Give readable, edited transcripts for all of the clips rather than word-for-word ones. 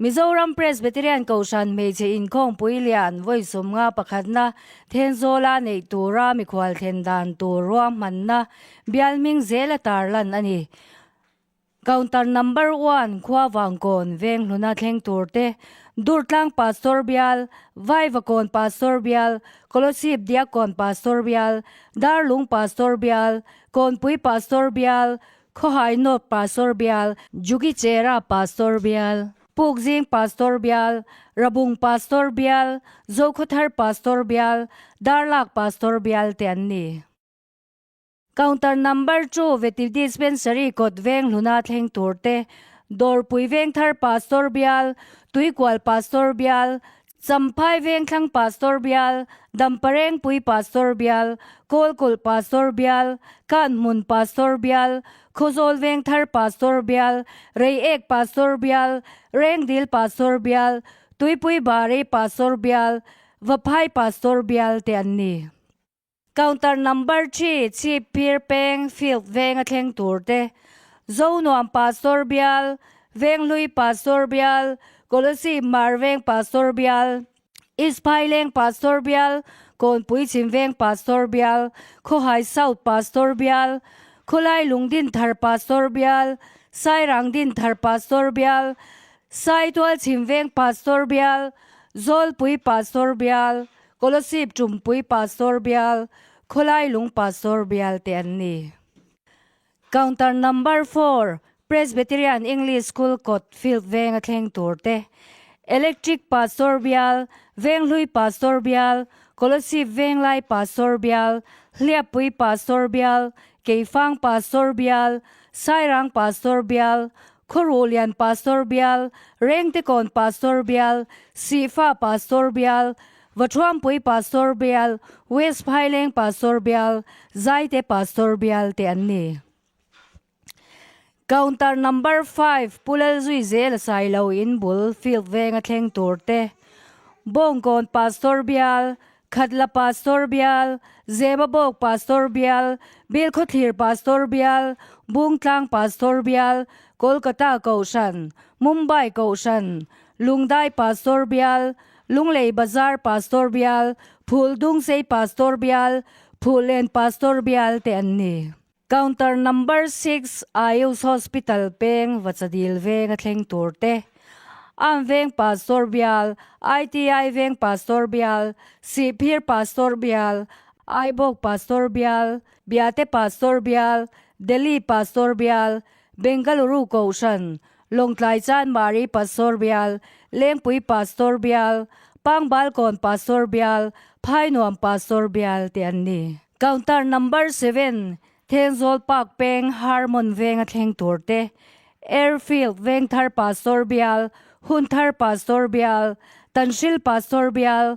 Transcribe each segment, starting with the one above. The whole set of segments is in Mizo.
Mizoram Presbyterian Kohhran hmeichhe inkhawmpui lian vawi 51 pakhatna Thenzawla neih tura mikhual thlen dan tur ruahmanna bial hming zela tarlan a ni. Counter number one khua Vangkawn veng hluna thleng tur te, Durtlang Pastor Bial, Vaivakawn Pastor Bial, Kolosip Diakkawn Pastor Bial, Darlung Pastor Bial, Kawnpui Pastor Bial, Khawhai North Pastor Bial, Jugichera Pastor Bial, Pukzing Pastor Bial, Rabung Pastor Bial, Zokhawthar Pastor Bial, Darlak Pastor Bial te an ni. Counter number 2 Veti Dispensary kawt veng hluna thleng tur te, Dawrpui Vengthar Pastor Bial, Tuikual Pastor Bial, Champhai Vengthlang Pastor Bial, Damparengpui Pastor Bial, Kawlkulh Pastor Bial, Kanhmun Pastor Bial, Khawzawl Vengthar Pastor Bial, Reiek Pastor Bial, Rengdil Pastor Bial, Tuipui Bari Pastor Bial, Vaphai Pastor Bial te an ni. Counter number 3 Chhipphir Peng Field venga thleng tur te, Zonuam Pastor Bial, Venghlui Pastor Bial, Kolosip Mar Veng Pastor Bial, East Phaileng Pastor Bial, Kawnpui Chhim Veng Pastor Bial, Khawhai South Pastor Bial, Khawlai Lungdin Thar Pastor Bial, Sairang Din Thar Pastor Bial, Saitual Chhim Veng Pastor Bial, Zawlpui Pastor Bial, Kolosip Tumpui Pastor Bial, Khawlai Lung Pastor Bial te an ni. Counter number 4 Presbyterian English School kawt field venga thleng tur te, Electric Pastor Bial, Venghlui Pastor Bial, Kolosip Venglai Pastor Bial, Hliappui Pastor Bial, Keifang Pastor Bial, Sairang Pastor Bial, Khawruhlian Pastor Bial, Rengtekawn Pastor Bial, Sihfa Pastor Bial, Vathuampui Pastor Bial, West Phaileng Pastor Bial, Zaite Pastor Bial te an ni. Counter number 5 Pulal zui zel Sailo in bul field venga thleng tur te, Bawngkawn Pastor Bial, Khatla Pastor Bial, Zemabawk Pastor Bial, Bilkhawthlir Pastor Bial, Bungtlang Pastor Bial, Kolkata Kohhran, Mumbai Kohhran, Lungdai Pastor Bial, Lunglei Bazar Pastor Bial, Phuldungsei Pastor Bial, Phullen Pastor Bial te an ni. Counter number 6 Ayush Hospital peng Vachadil venga thleng tur te, Am Veng Pastor Bial, ITI Veng Pastor Bial, Sihphir Pastor Bial, Aibawk Pastor Bial, Biate Pastor Bial, Delhi Pastor Bial, Bengaluru Kohhran, Lawngtlai Chanmari Pastor Bial, Lengpui Pastor Bial, Pangbalkawn Pastor Bial, Phainuam Pastor Bial te an ni. Counter number 7 Thenzawl Park peng Harmon venga thleng tur te, Airfield Vengthar Pastor Bial, Hunthar Pastor Bial, Tanhril Pastor Bial,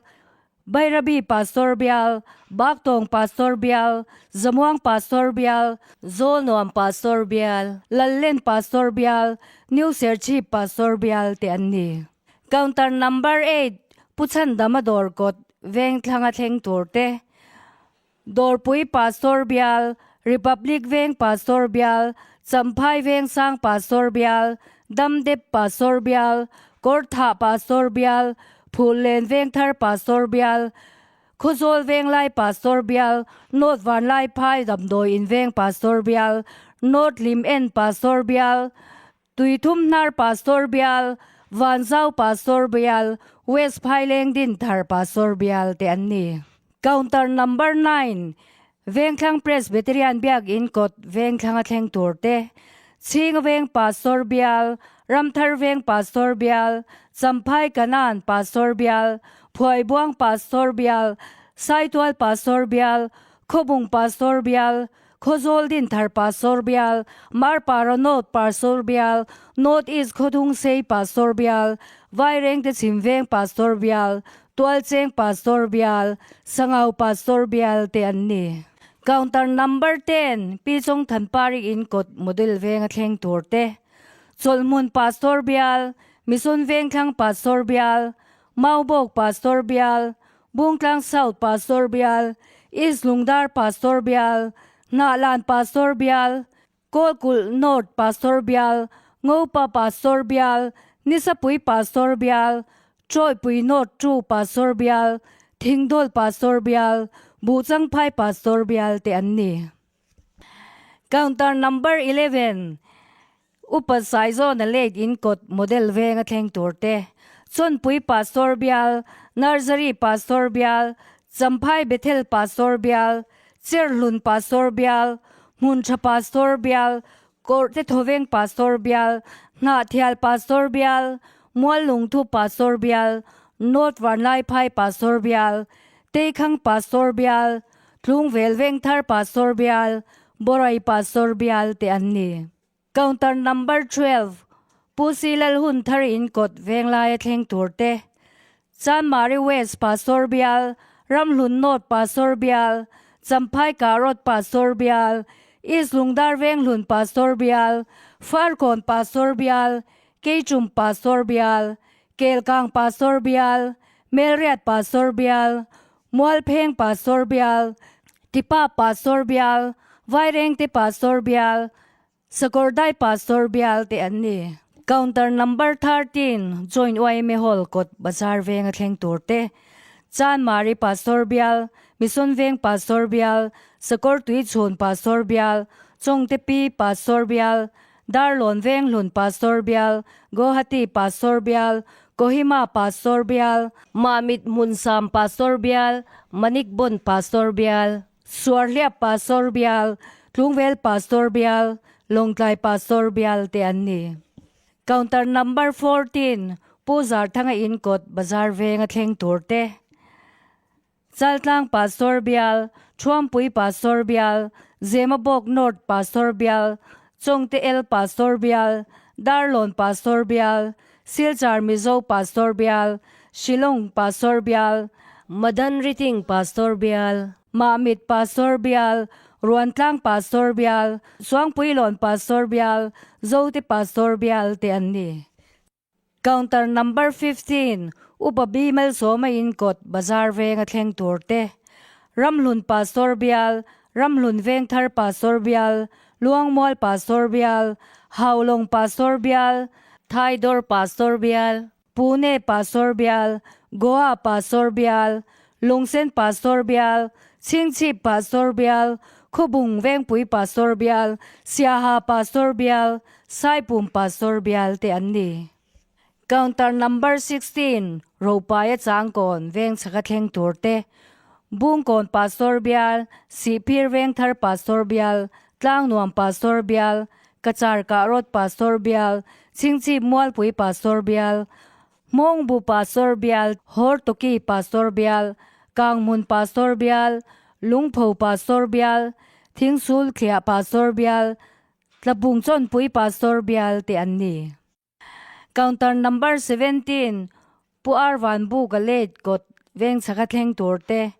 Bairabi Pastor Bial, Baktawng Pastor Bial, Zamuang Pastor Bial, Zawlnuam Pastor Bial, Lallen Pastor Bial, New Serchhip Pastor Bial te an ni. Counter number 8 Pu Chhandama dawr kawt veng thlanga thleng tur te, Dawrpui Pastor Bial, Republic Veng Pastor Bial, Champhai Veng Sang Pastor Bial, Damdep Pastor Bial, Kawrthah Pastor Bial, Phullen Vengthar Pastor Bial, Khawzawl Venglai Pastor Bial, North Vanlaiphai Damdawi In Veng Pastor Bial, North Lim En Pastor Bial, Tuithum Hnar Pastor Bial, Vanzau Pastor Bial, West Phaileng Dinthar Pastor Bial te an ni. Counter number 9 Vengthlang Presbyterian Biak In kawt Vengthlanga thleng tur te, Chhinga Veng Pastor Bial, Ramthar Veng Pastor Bial, Champhai Kanan Pastor Bial, Phuaibuang Pastor Bial, Saitual Pastor Bial, Khawbung Pastor Bial, Khawzawl Dinthar Pastor Bial, Marpara North Pastor Bial, North East Khawdungsei Pastor Bial, Vairengte Chhim Veng Pastor Bial, Tualcheng Pastor Bial, Sangau Pastor Bial te an ni. Counter number 10 Pi Chawng Thanpari in kawt model venga thleng tur te, Chawlhmun Pastor Bial, Mission Vengthlang Pastor Bial, Maubawk Pastor Bial, Bungtlang South Pastor Bial, East Lungdar Pastor Bial, Hnahlan Pastor Bial, Kawlkulh North Pastor Bial, Ngopa Pastor Bial, Nisapui Pastor Bial, Chawipui North Two Pastor Bial, Thingdawl Pastor Bial, Buhchangphai Pastor Bial te an ni. Counter number 11, Upa Saizawna late in kawt model venga thleng tur te, Chawnpui Pastor Bial, Nursery Pastor Bial, Champhai Bethel Pastor Bial, Cherhlun Pastor Bial, Hmuntha Pastor Bial, Kawrhte Thawveng Pastor Bial, Hnahthial Pastor Bial, Muallungthu Pastor Bial, North Vanlaiphai Pastor Bial, Teikhang Pastor Bial, Tlungvel Vengthar Pastor Bial, Borai Pastor Bial te an ni. Counter number 12, Pu Si Lalhunthar in kawt Venglaia thleng tur te, Chanmari West Pastor Bial, Ramhlun North Pastor Bial, Champhai Karot Pastor Bial, East Lungdar Venghlun Pastor Bial, Farkawn Pastor Bial, Keichum Pastor Bial, Kelkang Pastor Bial, Melriat Pastor Bial, Mualpheng Pastor Bial, Tipa Pastor Bial, Vairengte Pastor Bial, Sakawrdai Pastor Bial te an ni. Counter number 13, Joint yma Hall kawt Bazar venga thleng tur te, Chanmari Pastor Bial, Mission Veng Pastor Bial, Sakawrtui Chhun Pastor Bial, Chawngte Pi Pastor Bial, Darlawn Venghlun Pastor Bial, Guwahati Pastor Bial, Kohima Pastor Bial, Mamit Hmunsam Pastor Bial, Manikbon Pastor Bial, Suarhliap Pastor Bial, Tlungvel Pastor Bial, Lawngtlai Pastor Bial te an ni. Counter number 14, Pu Zarthanga in kawt Bazar venga thleng tur te, Chaltlang Pastor Bial, Thuampui Pastor Bial, Zemabawk North Pastor Bial, Chawngte El Pastor Bial, Darlawn Pastor Bial, Silchar Mizo Pastor Bial, Shillong Pastor Bial, Madan Riting Pastor Bial, Mamit Pastor Bial, Ruantlang Pastor Bial, Suangpuilawn Pastor Bial, Zote Pastor Bial te an ni. Counter number 15, Upa Bi Malsawma in kawt Bazar venga thleng tur te, Ramhlun Pastor Bial, Ramhlun Vengthar Pastor Bial, Luangmual Pastor Bial, Haulawng Pastor Bial, Thaidawr Pastor Bial, Pune Pastor Bial, Goa Pastor Bial, Lungsen Pastor Bial, Chhingchhip Pastor Bial, Khawbung Vengpui Pastor Bial, Siaha Pastor Bial, Saipum Pastor Bial te an ni. Counter number 16, Ropaia Changkawn Vengchhaka thleng tur te, Bungkawn Pastor Bial, Sihphir Vengthar Pastor Bial, Tlangnuam Pastor Bial, Kachar Kahrawt Pastor Bial, Chhingchhip Mualpui Pastor Bial, Hmawngbu Pastor Bial, Hortoki Pastor Bial, Kanghmun Pastor Bial, Lungpho Pastor Bial, Thingsul Thliah Pastor Bial, Tlabung Chawnpui Pastor Bial te an ni. Counter number 17, Pu Arvan Buka late kawt Vengchhaka thleng tur te,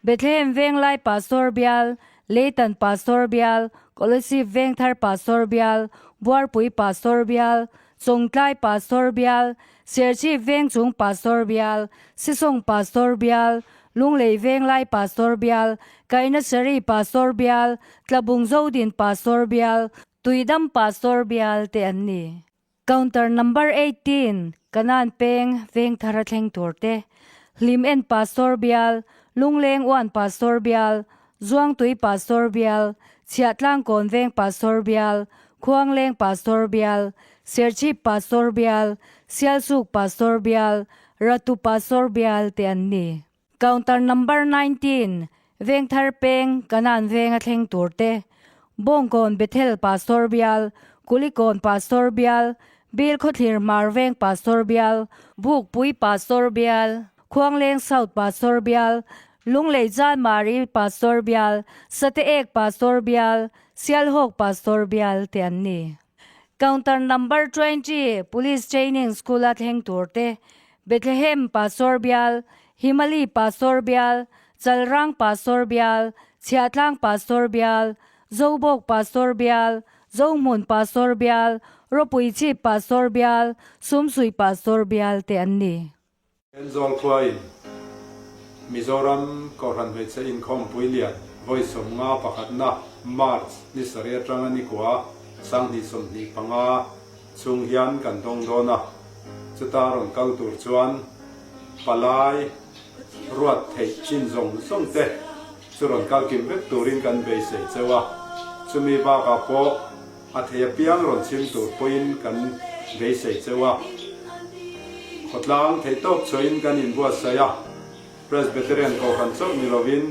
Bethlehem Venglai Pastor Bial, Leitan Pastor Bial, Kolasib Vengthar Pastor Bial, Buarpui Pastor Bial, Chawngtlai Pastor Bial, Serchhip Vengchung Pastor Bial, Sisawng Pastor Bial, Lunglei Venglai Pastor Bial, Kainasari Pastor Bial, Tlabung Zodin Pastor Bial, Tuidam Pastor Bial te an ni. Counter number 18, Kanan Peng Vengthara thleng tur te, Hlim En Pastor Bial, Lungleng Uan Pastor Bial, Zuangtui Pastor Bial, Chhiahtlangkawn Veng Pastor Bial, Khuangleng Pastor Bial, Serchhip Pastor Bial, Sialsuk Pastor Bial, Ratu Pastor Bial te an ni. Counter number 19, Vengthar Peng, Kanan Venga thleng tur te, Bawngkawn Bethel Pastor Bial, Kulikawn Pastor Bial, Bilkhawthlir Hmar Veng Pastor Bial, Bukpui Pastor Bial, Khuangleng South Pastor Bial, Lunglei Chanmari Pastor Bial, Sateek Pastor Bial, Sialhawk Pastor Bial te an ni. Counter number 20, Police Training School-a thleng tur te, Bethlehem Pastor Bial, Himali Pastor Bial, Chalrang Pastor Bial, Chhiahtlang Pastor Bial, Zobawk Pastor Bial, Zohmun Pastor Bial, Ropuichhip Pastor Bial, Sumsuih Pastor Bial te an ni. Thenzawl khuain Mizoram Kohhran Hmeichhe Inkhawmpui lian vawi 51 pakhatna March ni sarih atanga ni kua 2025 chhung hian kan dawng dawn a. Chuta rawn kal tur chuan palai ruat theih chin zawng zawng te chu rawn kal kim vek turin kan beisei cheu a. Chumi bakah pawh a thei apiang rawn chhim tur pawhin kan beisei cheu a. Khawtlang theihtawp chhuahin kan inbuatsaih a. Presbyterian Kohhran chauh ni lovin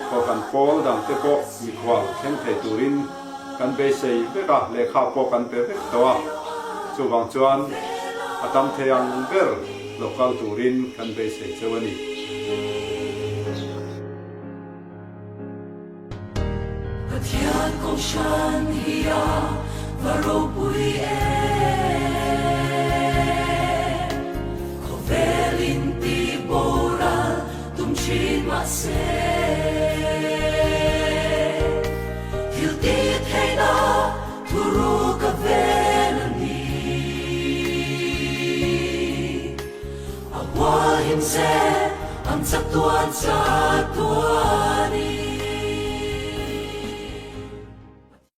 Kohhran pawl dangte pawh mikhual thleng thei turin kan beisei vek a, lehkha pawh kan pe vek tawh a. Chuvang chuan a tam thei ang ber lo kal turin kan beisei cheu a ni. Pathian Kohhran hi a va ropui em? Khawvel in ti boral tum thin mahse, thil ti theihna thuru ka ven a ni. A hual him se ang chatuan chatuanin.